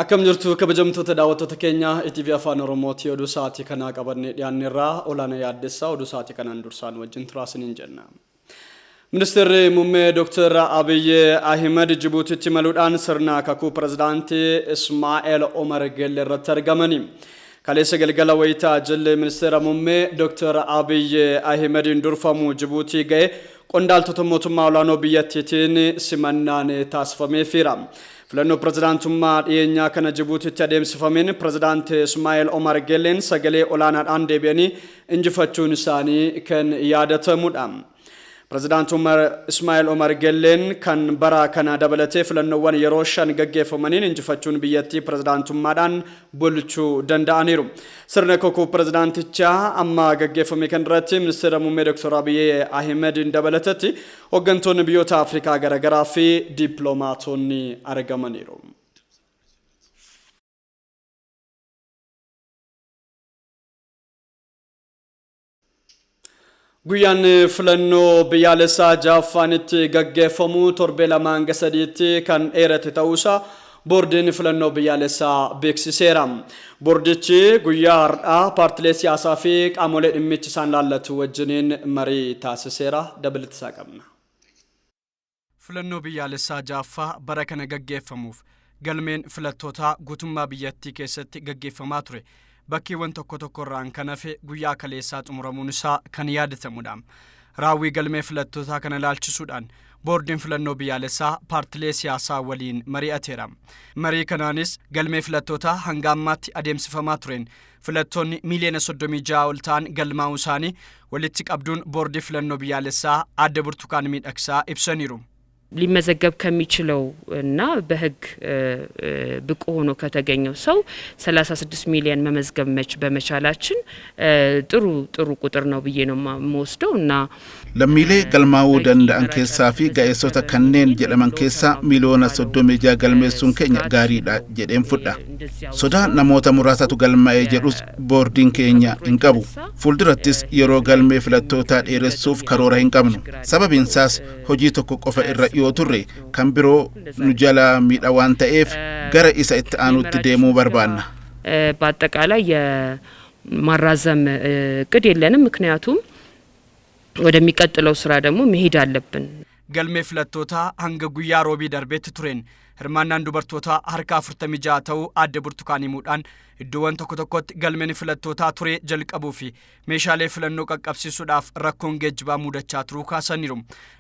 Akkam jirtu kabajamtoota daawwattoota keenya ETV Afaan Oromooti oduu sa'aatii kanaa qabannee dhiyaanneerraa Olaanaa Yaaddessaa oduu sa'aatii kanaan dursaan wajjin turaasiniin jenna. Ministeerri muummee Dr. Abiy Ahimad Jibuutitti imaluudhaan sirna kakuu pirezidaantii Ismaa'eel Omar Gelle irratti argamani. Kaleessa galgala wayitaa jilli ministeera muummee Dr. Abiy Ahimadiin durfamu Jibuutii ga'e qondaaltota mootummaa olaanoo biyyattiitiin simannaan taasifameefiira. Filannoo pirezidaantummaa dhiyeenyaa kana Jibuutitti adeemsifameen pirezidaanti Ismaa'eel Omar Gelleen sagalee olaanaadhaan deebi'anii injifachuun isaanii kan yaadatamudha. Pirezidaant Umar Ismaa'eel Omar Gelleen kan bara kana dabalatee filannoowwan yeroo 5 gaggeeffamaniin injifachuun biyyattii pirezidaantummaadhaan bulchuu danda'aniiru. Sirna kakuu pirezidaantichaa amma gaggeeffame kan irratti ministeera muummee Dr. Abiy Ahimadiin dabalatatti hooggantoonni biyyoota Afrikaa garaagaraa fi dippiloomaatonni argamaniiru. Guyyaan filannoo biyyaalessaa ja'affaan itti gaggeeffamu torbee 2 hanga 3tti kan dheerate ta'uusaa boordiin filannoo biyyaalessaa beeksiseera. Boordichi guyyaa har'aa paartilee siyaasaa fi qaamolee dhimmichi isaan laallatu wajjiniin marii taasiseera. Dabalata isaa qabna. Filannoo biyyaalessaa 6ffaa bara kana gaggeeffamuuf galmeen filattootaa guutummaa biyyattii keessatti gaggeeffamaa ture bakkeewwan tokko tokko irraan kan hafe guyyaa kaleessaa xumuramuun isaa kan yaadatamudha. Raawwii galmee filattootaa kana ilaalchisuudhaan boordiin filannoo biyyaalessaa paartilee siyaasaa waliin mari'ateera. Marii kanaanis galmee filattootaa hanga ammaatti adeemsifamaa tureen filattoonni miiliyoona 36 ol ta'an galmaa'uu isaanii walitti qabduun boordii filannoo biyyaalessaa aadde Burtukaan Miidhagsaa ibsaniiru. ሊመዘገብ ከሚችለው እና በሕግ ብቁ ሆኖ ከተገኘው ሰው 36 ሚሊዮን መመዝገብ በመቻላችን ጥሩ ጥሩ ቁጥር ነው ብዬ ነው የምወስደው እና Lammiilee galmaa'uu danda'an keessaa fi ga'eessota kanneen jedhaman keessaa miiliyoona 36 galmeessuun keenya gaariidha jedheen fudha. Sodaa namoota muraasatu galmaa'ee jedhus boordiin keenya hin qabu. Fuuldurattis yeroo galmee filattootaa dheeressuuf karoora hin qabnu. Sababiinsaas hojii tokko qofa irra yoo turre kan biroo nu jalaa miidha waan ta'eef gara isa itti aanutti deemuu barbaanna. በአጠቃላይ የማራዘም እቅድ የለንም። ምክንያቱም ወደሚቀጥለው ስራ ደግሞ መሄድ አለብን። Galmee filattootaa hanga guyyaa roobii darbeetti tureen hirmaannaan dubartootaa harka 46 ta'uu aadde Burtukaan himuudhaan iddoowwan tokko tokkotti galmeen filattootaa turee jalqabuu fi meeshaalee filannoo qaqqabsiisuudhaaf rakkoon geejjibaa mudachaa turuu kaasaniiru.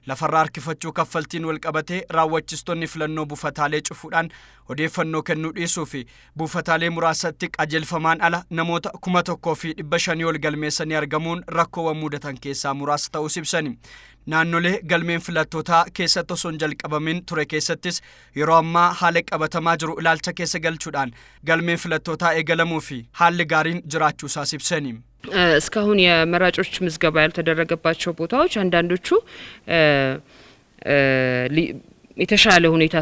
Lafarraa harkifachuu kaffaltiin wal qabatee raawwachiistonni filannoo buufataalee cufuudhaan odeeffannoo kennuu dhiisuu fi buufataalee muraasatti qajeelfamaan ala namoota 1,500 ol galmeessanii argamuun rakkoowwan mudatan keessaa muraasa ta'uus ibsani. Naannolee galmeen filattootaa keessatti osoo hin jalqabamin ture keessattis yeroo ammaa haala qabatamaa jiru ilaalcha keessa galchuudhaan galmeen filattootaa eegalamuu fi haalli gaariin jiraachuusaas ibsani. እስካሁን የመራጮች ምዝገባ ያልተደረገባቸው ቦታዎች አንዳንዶቹ የተሻለ ሁኔታ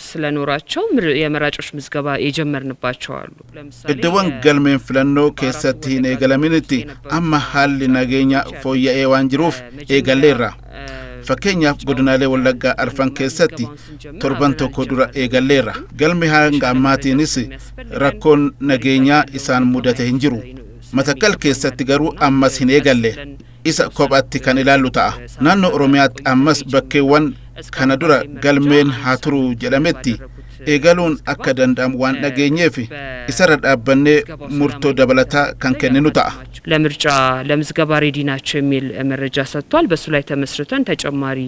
ስለኖራቸው የመራጮች ምዝገባ የጀመርንባቸው አሉ። ለምሳሌ Iddoowwan galmeen filannoo keessatti hin eegalaminitti amma haalli nageenya fooyya'ee waan jiruuf eegalleerra. Fakkeenyaaf godinaalee Wallaggaa arfan keessatti torban tokko dura eegalleerra. Galmi hanga ammaatiinis rakkoon nageenyaa isaan mudate hin jiru. Matakkal keessatti garuu ammas hin eegalle. Isa kophatti kan ilaallu ta'a. Naannoo Oromiyaatti ammas bakkeewwan kana dura galmeen haa turu jedhametti eegaluun akka danda'amu waan dhageenyeef isarra dhaabbannee murtoo dabalataa kan kenninu ta'a. ለምርጫ ለምዝገባ ሬዲ ናቸው የሚል መረጃ ሰጥቷል። በሱ ላይ ተመስርተን ተጨማሪ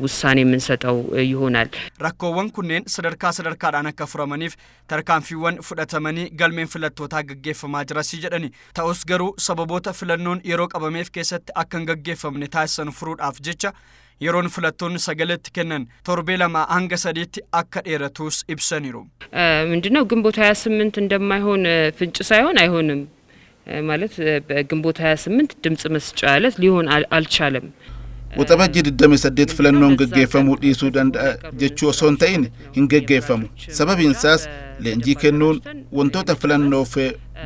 ውሳኔ የምንሰጠው ይሆናል። Rakkoowwan kunneen sadarkaa sadarkaadhaan akka furamaniif tarkaanfiiwwan fudhatamanii galmeen filattootaa gaggeeffamaa jiras jedhani. Ta'us garuu sababoota filannoon yeroo qabameef keessatti akka hin gaggeeffamne taasisan furuudhaaf jecha yeroon filattoonni sagaleetti kennan torbee 2 hanga 3tti akka dheeratus ibsaniiru. ምንድነው ግንቦት 28 እንደማይሆን ፍንጭ ሳይሆን አይሆንም ማለት በግንቦት 28 ድምጽ መስጫ ዕለት ሊሆን አልቻለም። Waxabajjii 28 filannoon geggeeffamuu dhiisuu danda'a jechuu osoo hin ta'in hin geggeeffamu. Sababiin isaas leenjii kennuun, wantoota filannoof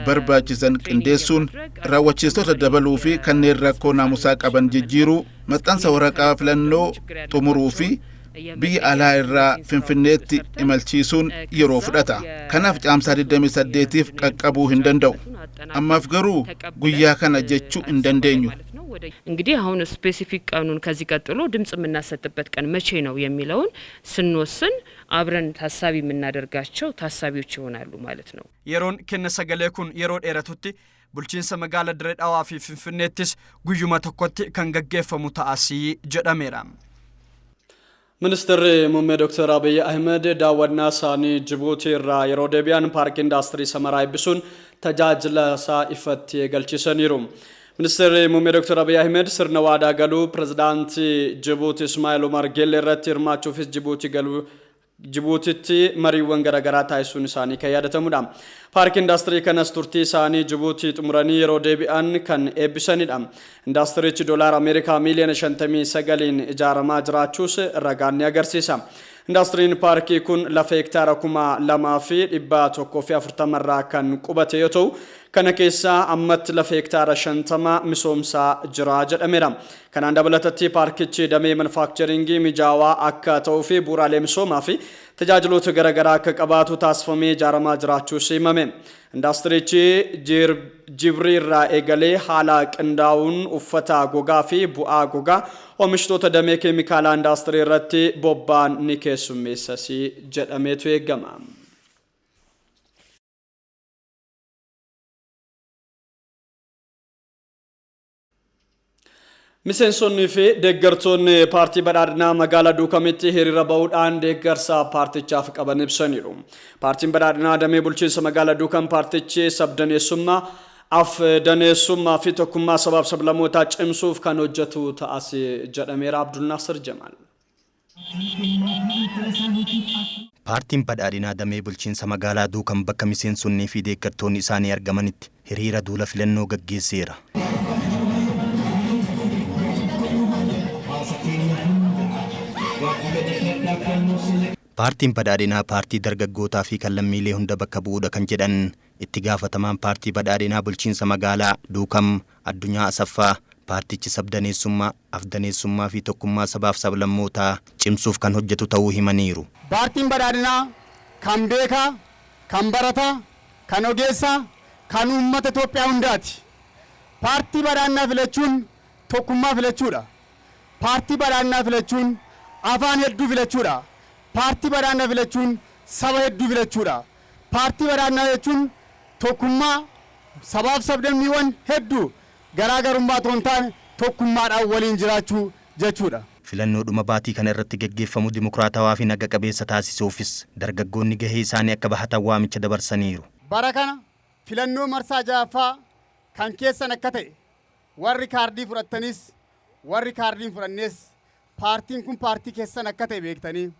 barbaachisan qindeessuun, raawwachiistota dabaluu fi kanneen rakkoo naamusaa qaban jijjiiruu, maxxansa waraqaa filannoo xumuruu fi Biyya alaa irraa Finfinneetti imalchiisuun yeroo fudhata. Kanaaf Caamsaa 28tiif qaqqabuu hin danda'u. Ammaaf garuu guyyaa kana jechuu hin dandeenyu. እንግዲህ አሁን ስፔሲፊክ ቀኑን ከዚህ ቀጥሎ ድምጽ የምናሰጥበት ቀን መቼ ነው የሚለውን ስንወስን አብረን ታሳቢ የምናደርጋቸው ታሳቢዎች ይሆናሉ ማለት ነው። Yeroon kenna sagalee kun yeroo dheeratutti bulchiinsa magaalaa Dirree Dhawaa fi Finfinneettis guyyuma tokkotti kan gaggeeffamu ta'asii jedhameera. Ministeerri muummee Dr. Abiy Ahmed daawwannaa isaanii Jibuutii irraa yeroo deebi'an paarkii indaastirii Samaraa eebbisuun tajaajila isaa ifatti eegalchiisaniiru. Ministeerri muummee Dr. Abiy Ahmed sirna waadaa galuu pirezidaantii Jibuutii Ismaa'eel Umar Geelle irratti hirmaachuufis Jibuutii galuu Jibuutitti mariiwwan garaagaraa taasisuun isaanii kan yaadatamudha. Paarkii indaastirii kanas turtii isaanii Jibuutii xumuranii yeroo deebi'an kan eebbisanidha. Indaastirichi doolaara Ameerikaa miiliyoona 59n ijaaramaa jiraachuus ragaan ni agarsiisa. Indaastiriin paarkii kun lafa hektaara 2140 irraa kan qubate yoo ta'u, kana keessaa ammatti lafa hektaara 50 misoomsaa jira jedhameera. Kanaan dabalatatti paarkichi damee manufaakcharingii mijaawaa akka ta'uu fi bu'uuraalee misoomaa fi tajaajiloota garaagaraa akka qabaatu taasifamee ijaaramaa jiraachuus himame. Indaastirichi jibrii irraa eegalee haala qindaa'uun uffata gogaa fi bu'aa gogaa oomishtoota damee keemikaalaa indaastirii irratti bobba'an ni keessummeessas jedhameetu eegama. Miseensonnii fi deeggartoonni paartii badhaadhinaa magaalaa Duukamitti hiriira bahuudhaan deeggarsa paartichaaf qaban ibsaniiru. Paartiin badhaadhinaa damee bulchiinsa magaalaa Duukam paartichi sabdaneessummaa, afdaneessummaa fi tokkummaa sabaaf sablammootaa cimsuuf kan hojjetu ta'as jedhameera. Abdulnaasir Jamaal. Paartiin badhaadhinaa damee bulchiinsa magaalaa Duukam bakka miseensonnii fi deeggartoonni isaanii argamanitti hiriira duula filannoo gaggeesseera. Paartiin badhaadhinaa paartii dargaggootaa fi kan lammiilee hunda bakka bu'uudha kan jedhan itti gaafatamaan paartii badhaadhinaa bulchiinsa magaalaa Duukam Addunyaa Asaffaa paartichi sabdaneessummaa, afdaneessummaa fi tokkummaa sabaaf sablammootaa cimsuuf kan hojjetu ta'uu himaniiru. Paartiin badhaadhinaa kan beekaa, kan barataa, kan ogeessaa, kan uummata Itoophiyaa hundaati. Paartii badhaadhinaa filachuun tokkummaa filachuudha. Paartii badhaadhinaa filachuun afaan hedduu filachuudha. Paartii badhaadhinaa filachuun saba hedduu filachuudha. Paartii badhaadhinaa jechuun tokkummaa sabaaf sablammiiwwan hedduu garaagarummaa otoo hin taane tokkummaadhaan waliin jiraachuu jechuudha. Filannoodhuma baatii kana irratti gaggeeffamu dimokiraatawaa fi naga qabeessa taasisuufis dargaggoonni gahee isaanii akka bahatan waamicha dabarsaniiru. Bara kana filannoo marsaa ja'affaa kan keessan akka ta'e warri kaardii fudhattanis warri kaardii hin fudhannes paartiin kun paartii keessan akka ta'e beektanii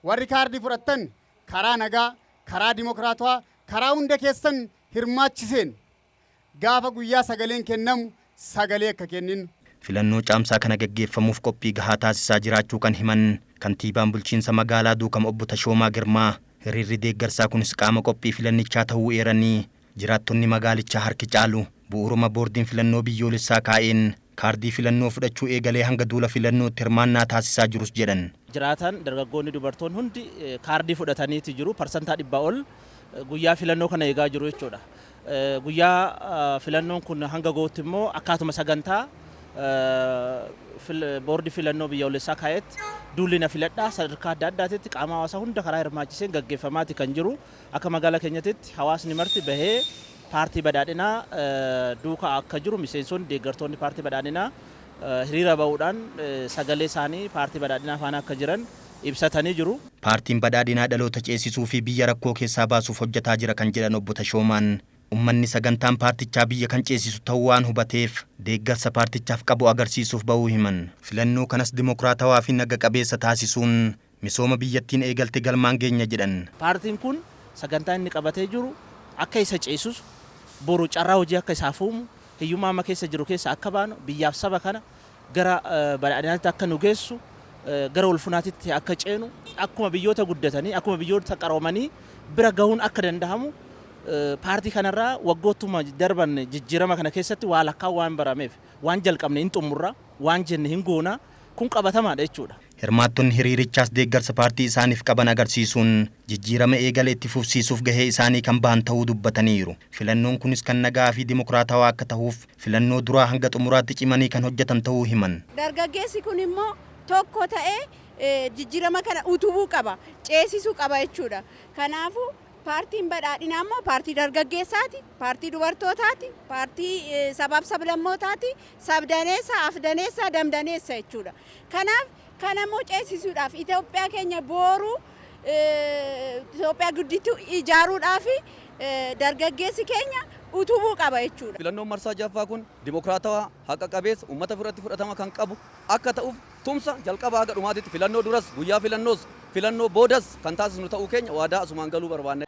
warri kaardii fudhattan karaa nagaa, karaa dimokiraatawaa, karaa hunda keessan hirmaachiseen gaafa guyyaa sagaleen kennamu sagalee akka kenninu. Filannoo caamsaa kana gaggeeffamuuf qophii gahaa taasisaa jiraachuu kan himan kantiibaan bulchiinsa magaalaa Duukam obbo Tashoomaa Girmaa hiriirri deeggarsaa kunis qaama qophii filannichaa ta'uu eeranii jiraattonni magaalichaa harki caalu bu'uuruma boordiin filannoo biyyoolessaa kaa'een kaardii filannoo fudhachuu eegalee hanga duula filannootti hirmaannaa taasisaa jirus jedhan. Jiraatan dargaggoonni dubartoonni hundi kaardii fudhataniiti jiru 100% ol guyyaa filannoo kana eegaa jiru jechuudha. Guyyaa filannoon kun hanga gootti immoo akkaatuma sagantaa boordii filannoo biyyoolessaa kaa'etti duulli na filadhaa sadarkaa adda addaatitti qaama hawaasaa hunda karaa hirmaachiseen gaggeeffamaati kan jiru. Akka magaalaa keenyatti hawaasni marti bahee paartii badhaadhinaa duukaa akka jiru miseensonni deeggartoonni paartii badhaadhinaa hiriira bahuudhaan sagalee isaanii paartii badhaadhinaa faana akka jiran ibsatanii jiru. Paartiin badhaadhinaa dhaloota ceesisuu fi biyya rakkoo keessaa baasuuf hojjetaa jira kan jedhan obbo Tashoomaan ummanni sagantaan paartichaa biyya kan ceesisu ta'uu waan hubateef deeggarsa paartichaaf qabu agarsiisuuf bahuu himan. Filannoo kanas dimokiraatawaa fi naga qabeessa taasisuun misooma biyyattiin eegalte galmaan geenya jedhan. Paartiin kun sagantaa inni qabatee jiru akka isa ceesisu boru carraa hojii akka isaaf uumu hiyyummaa amma keessa jiru keessa akka baanu biyyaaf saba kana gara badhaadhinaatti akka nu geessu gara ulfunaatitti akka ceenu akkuma biyyoota guddatanii akkuma biyyoota qaroomanii bira gahuun akka danda'amu paartii kanarraa waggootuma darban jijjiirama kana keessatti waa lakkaa waan barameef waan jalqabne hin xumurra waan jenne hin goona kun qabatamaadha jechuudha. Hirmaattonni hiriirichaas deeggarsa paartii isaaniif qaban agarsiisuun jijjiirama eegale itti fufsiisuuf gahee isaanii kan bahan ta'uu dubbataniiru. Filannoon kunis kan nagaa fi dimokiraatawaa akka ta'uuf filannoo duraa hanga xumuraatti cimanii kan hojjetan ta'uu himan. Dargaggeessi kun immoo tokko ta'ee jijjiirama kana utubuu qaba, ceesisuu qaba jechuudha. Kanaafuu paartiin badhaadhinaa immoo paartii dargaggeessaati, paartii dubartootaati, paartii sabaaf sablammootaati, sabdaneessa, afdaneessa, damdaneessa jechuudha. Kanaaf kana immoo ceesisuudhaaf Itoophiyaa keenya booruu Itoophiyaa guddittuu ijaaruudhaaf dargaggeessi keenya utubuu qaba jechuudha. Filannoon marsaa jaffaa kun dimokiraatawaa, haqa qabeessa, uummata biratti fudhatama kan qabu akka ta'uuf tumsa jalqabaa haga dhumaatitti filannoo duras, guyyaa filannoos, filannoo boodas kan taasisnu ta'uu keenya waadaa asumaan galuu barbaanne.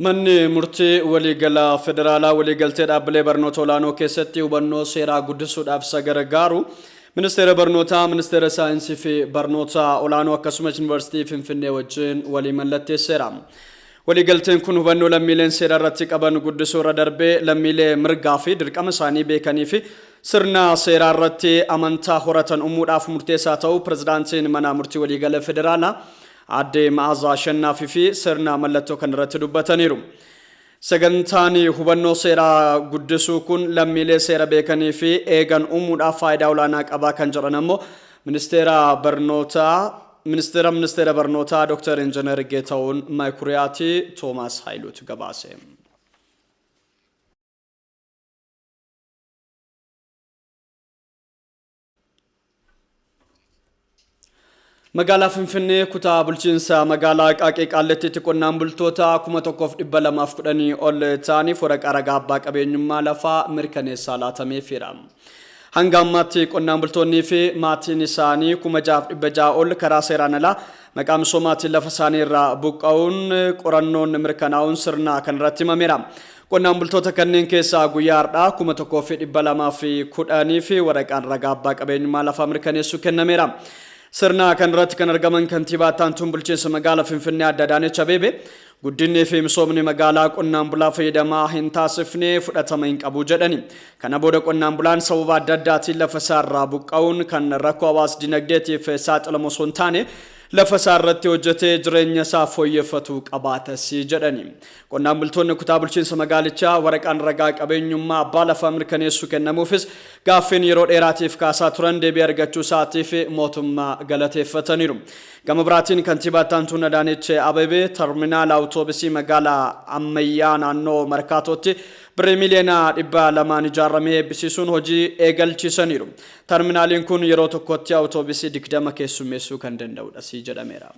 Manni murtii waliigalaa federaalaa waliigaltee dhaabbilee barnoota olaanoo keessatti hubannoo seeraa guddisuudhaaf isa gargaaru ministeera barnootaa, ministeera saayinsii fi barnoota olaanoo akkasumas yuunivarsiitii Finfinnee wajjin walii mallatteesseera. Waliigalteen kun hubannoo lammiileen seera irratti qaban guddisuu irra darbee lammiilee mirgaa fi dirqama isaanii beekanii fi sirna seeraa irratti amantaa horatan uumuudhaaf murteessaa ta'uu pirezidaantiin mana murtii waliigala federaalaa Aadde Ma'aazaa Ashannaafi fi sirna mallattoo kanarratti dubbataniiru. Sagantaan hubannoo seeraa guddisuu kun lammiilee seera beekanii fi eegan uumuudhaaf faayidaa olaanaa qabaa kan jedhan ammoo ministeera barnootaa ministeera barnootaa Dr. Injiinar Geetahuun Maayikuriyaati Toomaas Haayiluutu gabaase. Magaalaa Finfinnee kutaa bulchiinsa magaalaa Aqaaqii Qaallittiitti qonnaan bultoota 1210 ol ta'aniif waraqaa ragaa abbaa qabeenyummaa lafaa mirkaneessaa laatameefira. Hanga ammaatti qonnaan bultoonnii fi maatiin isaanii 6600 ol karaa seeraan alaa maqaa misoomaatiin lafa isaanii irraa buqqa'uun qorannoon mirkanaa'uun sirna kanarratti himameera. Qonnaan bultoota kanneen keessaa guyyaa har'aa 1210 fi waraqaan ragaa abbaa qabeenyummaa lafaa mirkaneessuu kennameera. Sirna kanarratti kan argaman kantiibaa Taantuun bulchiinsa magaalaa Finfinnee Aadde Adaanech Abeebee guddinni fi misoomni magaalaa qonnaan bulaa fayyadamaa hin taasifne fudhatama hin qabu jedhani. Kana booda qonnaan bulaan sababa adda addaatiin lafa isaarraa buqqa'uun kan rakkoo hawaas dinagdeetiif saaxilamu osoo hin taane lafa isaa irratti hojjetee jireenya isaa fooyyeffatu qabaatas jedhani. Qonnaan bultoonni kutaa bulchiinsa magaalichaa waraqaan ragaa qabeenyummaa abbaa lafaa mirkaneessuu kennamuufis gaaffiin yeroo dheeraatiif kaasaa turan deebii argachuu isaatiif mootummaa galateeffataniiru. Gama biraatiin kantiibaa Taantuun Adaanech Abeebee terminaala awutoobisii magaalaa ammayyaa naannoo Markaatootti birrii miliyoona 200 ijaaramee eebbisiisuun hojii eegalchiisaniiru. Terminaaliin kun yeroo tokkotti awutoobisii 20 keessummeessuu kan danda'udha si jedhameera.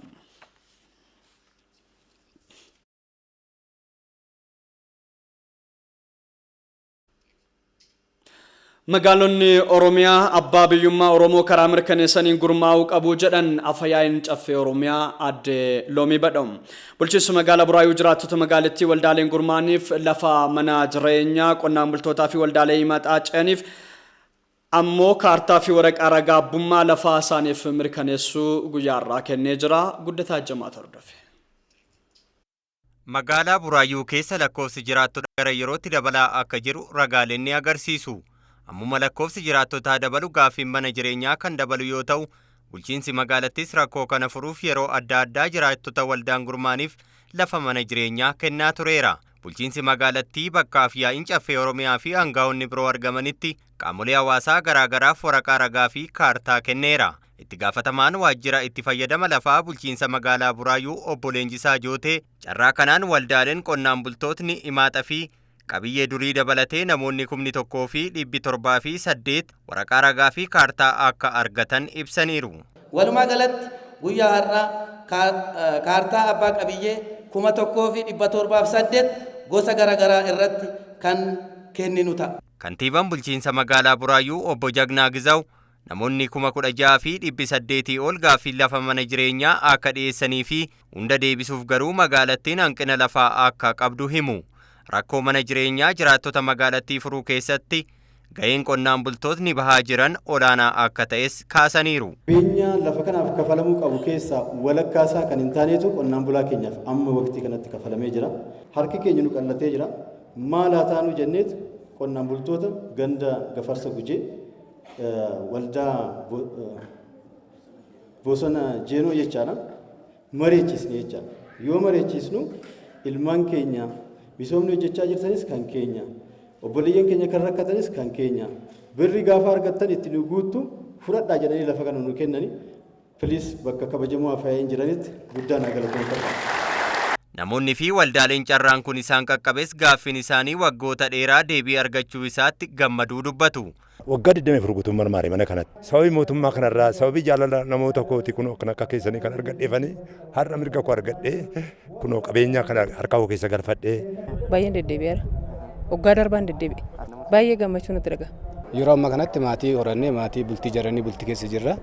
Magaalonni Oromiyaa abbaa biyyummaa Oromoo karaa mirkaneessaniin gurmaa'uu qabu jedhan Afyaa'iin Caffee Oromiyaa Aadde Loomii Badhaw. Bulchiinsa magaalaa Buraayyuu jiraattota magaalittii waldaaleen gurmaa'aniif lafa mana jireenyaa qonnaan bultootaa fi waldaalee himaxaa ce'aniif ammoo kaartaa fi waraqaa ragaa abbummaa lafaa isaaniif mirkaneessuu guyyaa har'aa kennee jira. Guddataa Jamaa hordofe. Magaalaa Buraayyuu keessa lakkoofsi jiraattota gara yerootti dabalaa akka jiru ragaaleen ni agarsiisu. Ammuma lakkoofsi jiraattotaa dabalu gaaffiin mana jireenyaa kan dabalu yoo ta'u, bulchiinsi magaalattis rakkoo kana furuuf yeroo adda addaa jiraattota waldaan gurmaaniif lafa mana jireenyaa kennaa tureera. Bulchiinsi magaalattii bakka Afyaa'iin Caffee Oromiyaa fi aangaa'onni biroo argamanitti qaamolee hawaasaa garaagaraaf waraqaa ragaa fi kaartaa kenneera. Itti gaafatamaan waajjira itti fayyadama lafaa bulchiinsa magaalaa Buraayyuu obbo Leenjisaa Jootee carraa kanaan waldaaleen qonnaan bultootni himaaxa fi qabiyyee durii dabalatee namoonni 1,708 waraqaa ragaa fi kaartaa akka argatan ibsaniiru. Walumaa galatti guyyaa har'aa kaartaa abbaa qabiyyee 1,708 gosa garaagaraa irratti kan kenninu ta'a. Kantiibaan bulchiinsa magaalaa Buraayyuu obbo Jagnaa Gizaw namoonni 16,800 ol gaaffii lafa mana jireenyaa akka dhiyeessanii fi hunda deebisuuf garuu magaalattiin hanqina lafaa akka qabdu himu. Rakkoo mana jireenyaa jiraattota magaalattii furuu keessatti gaheen qonnaan bultootni bahaa jiran olaanaa akka ta'es kaasaniiru. Beenyaa lafa kanaaf kafalamuu qabu keessaa walakkaa isaa kan hin taanetu qonnaan bulaa keenyaaf amma waqtii kanatti kafalamee jira. Harki keenya nu qallatee jira. Maal haa taanu jenneet qonnaan bultoota ganda Gafarsa Gujee Waldaa Bosona Jeenoo jechaadha. Mari'achiisne jechaadha. Yoo mari'achiisnu, ilmaan keenya misoomni hojjechaa jirtanis kan keenya, obboleeyyan keenya kan rakkatanis kan keenya, birri gaafa argattan itti nu guuttu fudhadhaa jedhanii lafa kana nu kennani. Please, bakka kabajamoo afyaa'in jiranitti guddaa naa galatoomfadha. Namoonni fi waldaaleen carraan kun isaan qaqqabes gaaffiin isaanii waggoota dheeraa deebii argachuu isaatti gammaduu dubbatu. Waggaa 24 guutuun marmaare mana kanatti. Sababii mootummaa kanarraa, sababii jaalala namoota kooti kunoo kan akka keessanii kan argadheefanii har'a mirga koo argadhee kunoo qabeenya kana harka koo keessa galfadhee. Baay'een deddeebi'eera. Waggaa darbaan deddeebi'e. Baay'ee gammachuu natti dhaga'a. Yeroo ammaa kanatti maatii horannee, maatii bultii jaranii bultii keessa jirra.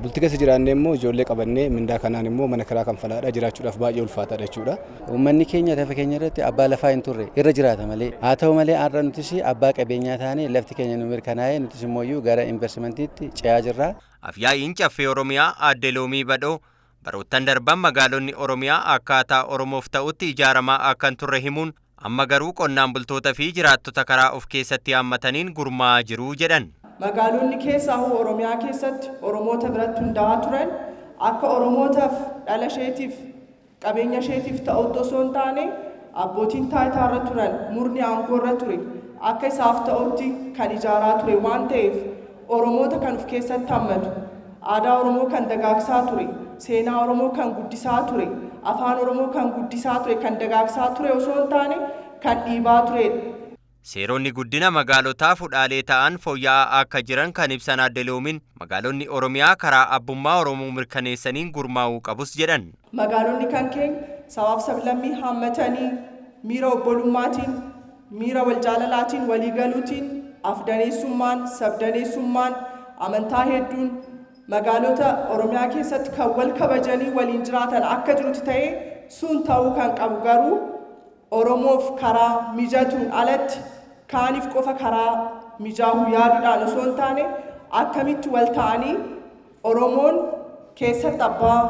Bultii keessa jiraannee immoo ijoollee qabannee mindaa kanaan immoo mana kiraa kanfalaadha jiraachuudhaaf baay'ee ulfaataadha jechuudha. Uummanni keenya lafa keenya irratti abbaa lafaa hin turre, irra jiraata malee. Haa ta'u malee, har'a nutis abbaa qabeenyaa taane, lafti keenya nu mirkanaa'ee, nutis immoo gara investimentiitti ce'aa jirra. Afyaa'iin Caffee Oromiyaa Aadde Loomii Badhoo baroottan darban magaalonni Oromiyaa akkaataa Oromoof ta'utti ijaaramaa akka hin turre himuun, amma garuu qonnaan bultoota fi jiraattota karaa of keessatti haammataniin gurmaa'aa jiru jedhan. Magaalonni keessaa Oromiyaa keessatti Oromoota biratti hundaa'aa turan akka Oromootaaf, dhala isheetiif, qabeenya isheetiif ta'utti osoo hin taane, abbootiin taayitaa irra turan, murni aangoo irra ture akka isaaf ta'utti kan ijaaraa ture waan ta'eef, Oromoota kan of keessatti hammatu, aadaa Oromoo kan dagaagsaa ture, seenaa Oromoo kan guddisaa ture, afaan Oromoo kan guddisaa ture, kan dagaagsaa ture osoo hin taane kan dhiibaa turedha. Seeronni guddina magaalotaa fudhaalee ta'an fooyya'aa akka jiran kan ibsan Aadde Loomiin, magaalonni Oromiyaa karaa abbummaa Oromoo mirkaneessaniin gurmaa'uu qabus jedhan. Magaalonni kan keenya sabaaf sablammii haammatanii, miira obbolummaatiin, miira wal jaalalaatiin, walii galuutiin, afdaneessummaan, sabdaneessummaan, amantaa hedduun magaalota Oromiyaa keessatti kan wal kabajanii waliin jiraatan akka jirutti ta'ee, sun ta'uu kan qabu garuu Oromoof karaa mijatuun alatti kaaniif qofa karaa mijaa'uu yaaduudhaan osoo hin taane, akkamitti wal ta'anii Oromoon keessatti abbaa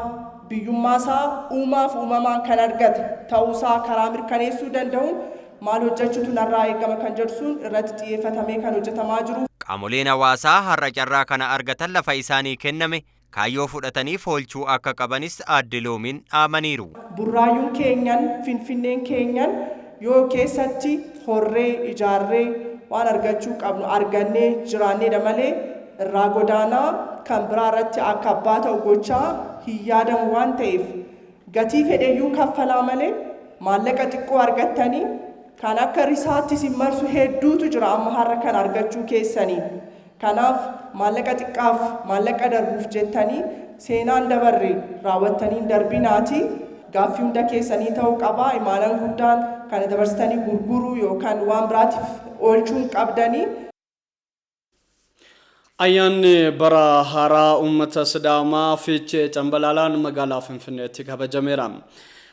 biyyummaasaa uumaaf uumamaan kan argate ta'uusaa karaa mirkaneessuu danda'uun maal hojjechuutu narraa eegama kan jedhu sun irratti xiyyeeffatamee kan hojjetamaa jiru. Qaamoleen hawaasaa har'a carraa kana argatan lafa isaanii kenname kaayyoo fudhatanii oolchuu akka qabanis Aadde Loomiin dhaamaniiru. Burraayyuun keenyan, Finfinneen keenyan yoo keessatti horree ijaarree waan argachuu qabnu argannee jiraanneedha malee, irraa godaanaa kan biraa irratti akka abbaa ta'u gochaa hin yaadamu waan ta'eef, gatii fedheyyuu kaffalaa malee maallaqa xiqqoo argattanii kan akka risaatti isin marsu hedduutu jira amma har'a kan argachuu keessanii. Kanaaf maallaqa xiqqaaf, maallaqa darbuuf jettanii seenaan dabarre raawwattanii darbinaati. Gaaffii hunda keessanii ta'uu qaba. Imaanan guddaan kana dabarsitanii gurguruu yookaan waan biraatiif oolchuun qabdanii. Ayyaanni bara haaraa uummata Sidaamaa Fiichee Cambalaalaan magaalaa Finfinneetti kabajameera.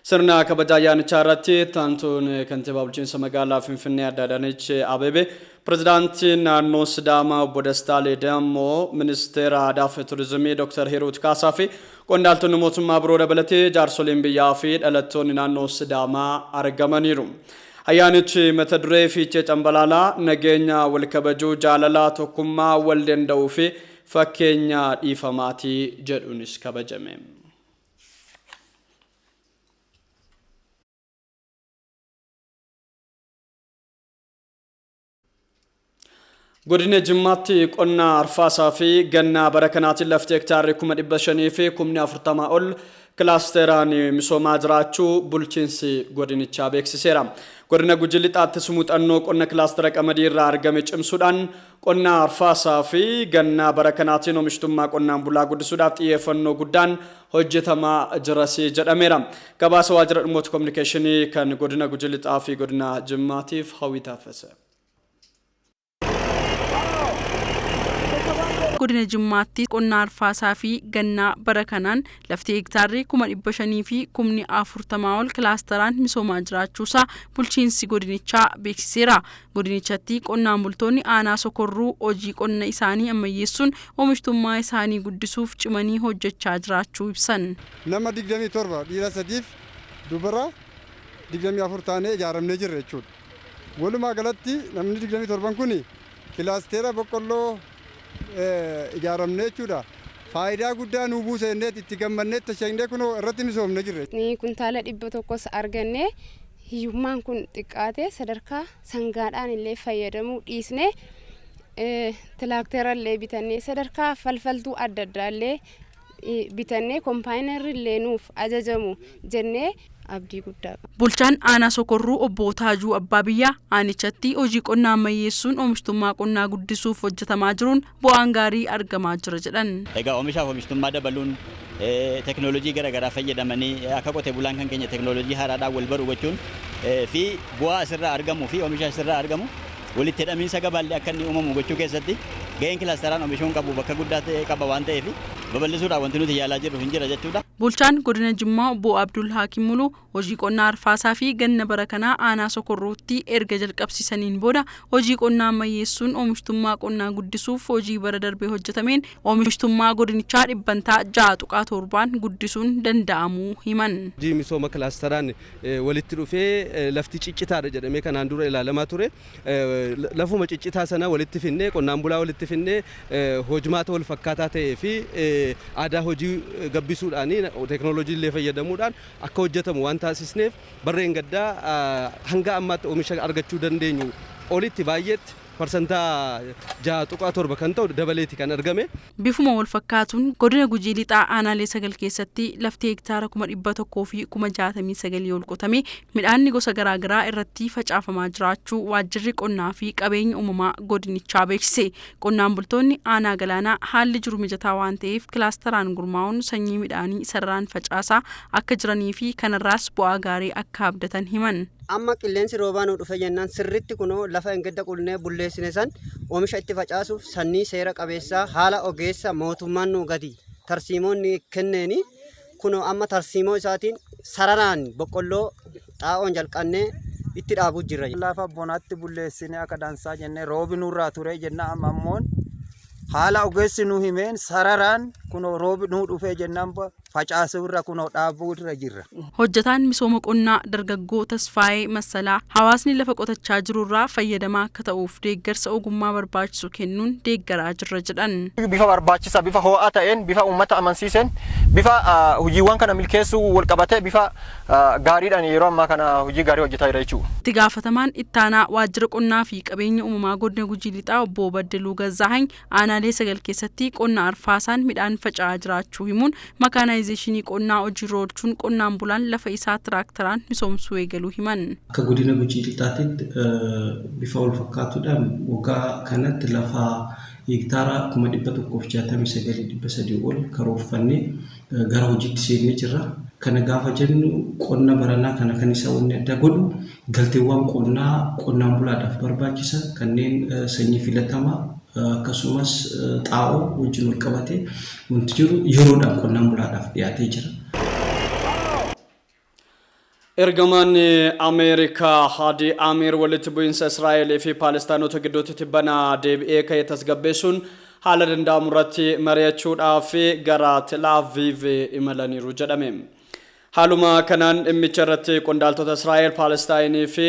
Sirna kabaja ayyaanichaa irratti taantuun kantiibaa bulchiinsa magaalaa Finfinnee Aadde Adaanech Abeebee, pirezidaantiin naannoo Sidaamaa obbo Dastaa Leedamoo, ministeera aadaa fi turizimii Dr. Hiruut Kaasaa fi qondaaltonni mootummaa biroo dabalatee jaarsoliin biyyaa fi dhalattoonni naannoo Sidaamaa argamaniiru. Ayyaanichi mata duree Fiichee Cambalaalaa nageenya, wal kabajuu, jaalala, tokkummaa, wal danda'uu fi fakkeenya dhiifamaatii jedhuunis kabajame. Godina Jimmaatti qonna arfaasaa fi gannaa bara kanaatiin lafti hektaarri 540,000 ol kilaasteraan misoomaa jiraachuu bulchiinsi godinichaa beeksiseera. Godina Gujii Lixaattis muuxannoo qonna kilaastera qamadii irraa argame cimsuudhaan qonna arfaasaa fi gannaa bara kanaatiin oomishtummaa qonnaan bulaa guddisuudhaaf xiyyeeffannoo guddaan hojjetamaa jiras jedhameera. Gabaasa waajjira dhimmoota kominikeeshinii kan godina Gujii Lixaa fi godina Jimmaatiif Hawwii Taaffasa. Godina Jimmaatti qonna arfaasaa fi gannaa bara kanaan lafti hektaarri 540,000 ol kilaasteraan misoomaa jiraachuusaa bulchiinsi godinichaa beeksiseera. Godinichatti qonnaan bultoonni aanaa Sokorruu hojii qonna isaanii ammayyeessuun oomishtummaa isaanii guddisuuf cimanii hojjechaa jiraachuu ibsan. Nama 27, dhiira sadiif dubara 24 taanee ijaaramnee jirra jechuudha. Walumaa galatti namni 27 kun kilaasteera boqqolloo ijaaramne jechuudha. Faayidaa guddaa nuu buuse jennee itti gammannee tashagnee kunoo irratti misoomne jirra. Kuntaala 100s arganne, hiyyummaan kun xiqqaate, sadarkaa sangaadhaan illee fayyadamuu dhiisne, tilaaktera illee bitannee, sadarkaa falfaltuu adda addaa illee bitannee, kompaayinarri illee nuuf ajajamu jennee abdii guddaa qaba. Bulchaan aanaa Sokorruu obbo Taajuu Abbaa Biyyaa aanichatti hojii qonnaa ammayyeessuun oomishtummaa qonnaa guddisuuf hojjetamaa jiruun bu'aan gaarii argamaa jira jedhan. Egaa oomishaaf oomishtummaa dabaluun, teekinooloojii garaagaraa fayyadamanii akka qotee bulaan kan keenya teekinooloojii haaraadhaan wal baru gochuun fi bu'aa asirraa argamuu fi oomisha asirraa argamu walitti hidhamiinsa gabaallee akka inni uumamu gochuu keessatti gaheen kilaasteraan oomishuun qabu bakka guddaa ta'e qaba waan ta'eef, babal'isuudhaan wanti nuti yaalaa jirru hin jira jechuudha. Bulchaan godina Jimmaa obbo Abdul Hakim Muluu hojii qonnaa arfaasaa fi ganna bara kanaa aanaa Sokorruutti erga jalqabsiisaniin booda, hojii qonnaa ammayyeessuun oomishtummaa qonnaa guddisuuf hojii bara darbee hojjetameen oomishtummaa godinichaa 6.7% guddisuun danda'amuu himan. Hojii misooma kilaasteraan walitti dhufee lafti ciccitaadha jedhamee kanaan dura ilaalamaa ture. Lafuma ciccitaa sana walitti finnee, qonnaan bulaa walitti finnee, hojmaata wal fakkaataa ta'ee fi aadaa hojii gabbisuudhaan, teekinooloojii illee fayyadamuudhaan akka hojjetamu waan taasisneef, barreen gaddaa hanga ammaatti oomisha argachuu dandeenyu olitti baay'eetti 6.7% kan ta'u dabaleeti kan argame. Bifuma wal fakkaatuun godina Gujii Lixaa aanaalee sagal keessatti lafti hektaara 169,000 ol qotamee midhaanni gosa garaagaraa irratti facaafamaa jiraachuu waajjirri qonnaa fi qabeenya uumamaa godinichaa beeksise. Qonnaan bultoonni aanaa Galaanaa haalli jiru mijataa waan ta'eef kilaasteraan gurmaa'uun sanyii midhaanii sararaan facaasaa akka jiranii fi kanarraas bu'aa gaarii akka abdatan himan. Amma qilleensi roobaa nu dhufe jennaan, sirritti kunoo lafa engedda qulnee bulleessine san oomisha itti facaasuuf sanyii seera qabeessaa haala ogeessa mootummaan nu gadi tarsiimoonni kenneeni kunoo amma tarsiimoo isaatiin sararaan boqqolloo xaa'oon jalqannee itti dhaabuu jirra. Lafa bonaatti bulleessine akka dansaa jennee, roobi nurraa ture jenna, amma ammoon haala ogeessi nu himeen sararaan kunoo roobi nu dhufee jennaan facaasuu irra kunoo dhaabuu irra jirra. Hojjetaan misooma qonnaa dargaggoo Tasfaayee Massalaa hawaasni lafa qotachaa jirurraa fayyadamaa akka ta'uuf deeggarsa ogummaa barbaachisu kennuun deeggaraa jirra jedhan. Bifa barbaachisaa, bifa ho'aa ta'een, bifa uummata amansiiseen, bifa hojiiwwan kana milkeessuu wal qabatee bifa gaariidhaan yeroo ammaa kana hojii gaarii hojjetaa jira jechuudha. Itti gaafatamaan ittaanaa waajjira qonnaa fi qabeenya uumamaa godina Gujii Lixaa obbo Baddaluu Gazzaahany aanaalee sagal keessatti qonna arfaasaan midhaan faca'aa jiraachuu himuun, makaanaayizeeshinii qonnaa hojiirra oolchuun qonnaan bulaan lafa isaa tiraaktaraan misoomsuu eegaluu himan. Akka godina Gujii Lixaatitti bifa wal fakkaatuudhaan waggaa kanatti lafa hektaara 169,300 ol karoorfannee gara hojiitti seennee jirra. Kana gaafa jennu, qonna baranaa kana kan isa wanni adda godhu galteewwan qonnaa qonnaan bulaadhaaf barbaachisan kanneen sanyii filatamaa akkasumas xaa'oo wajjin wal qabatee wanti jiru yeroodhaan qonnaan bulaadhaaf dhiyaatee jira. Ergamaan Ameerikaa Hadi Amir walitti bu'iinsa Israa'elii fi Paalistaanota gidduutti tibbana deebi'ee ka'e tasgabbeessuun haala danda'amu irratti mari'achuudhaaf gara Tel Aviv imalaniiru jedhame. Haaluma kanaan dhimmicha irratti qondaaltota Israa'el, Paalistaayinii fi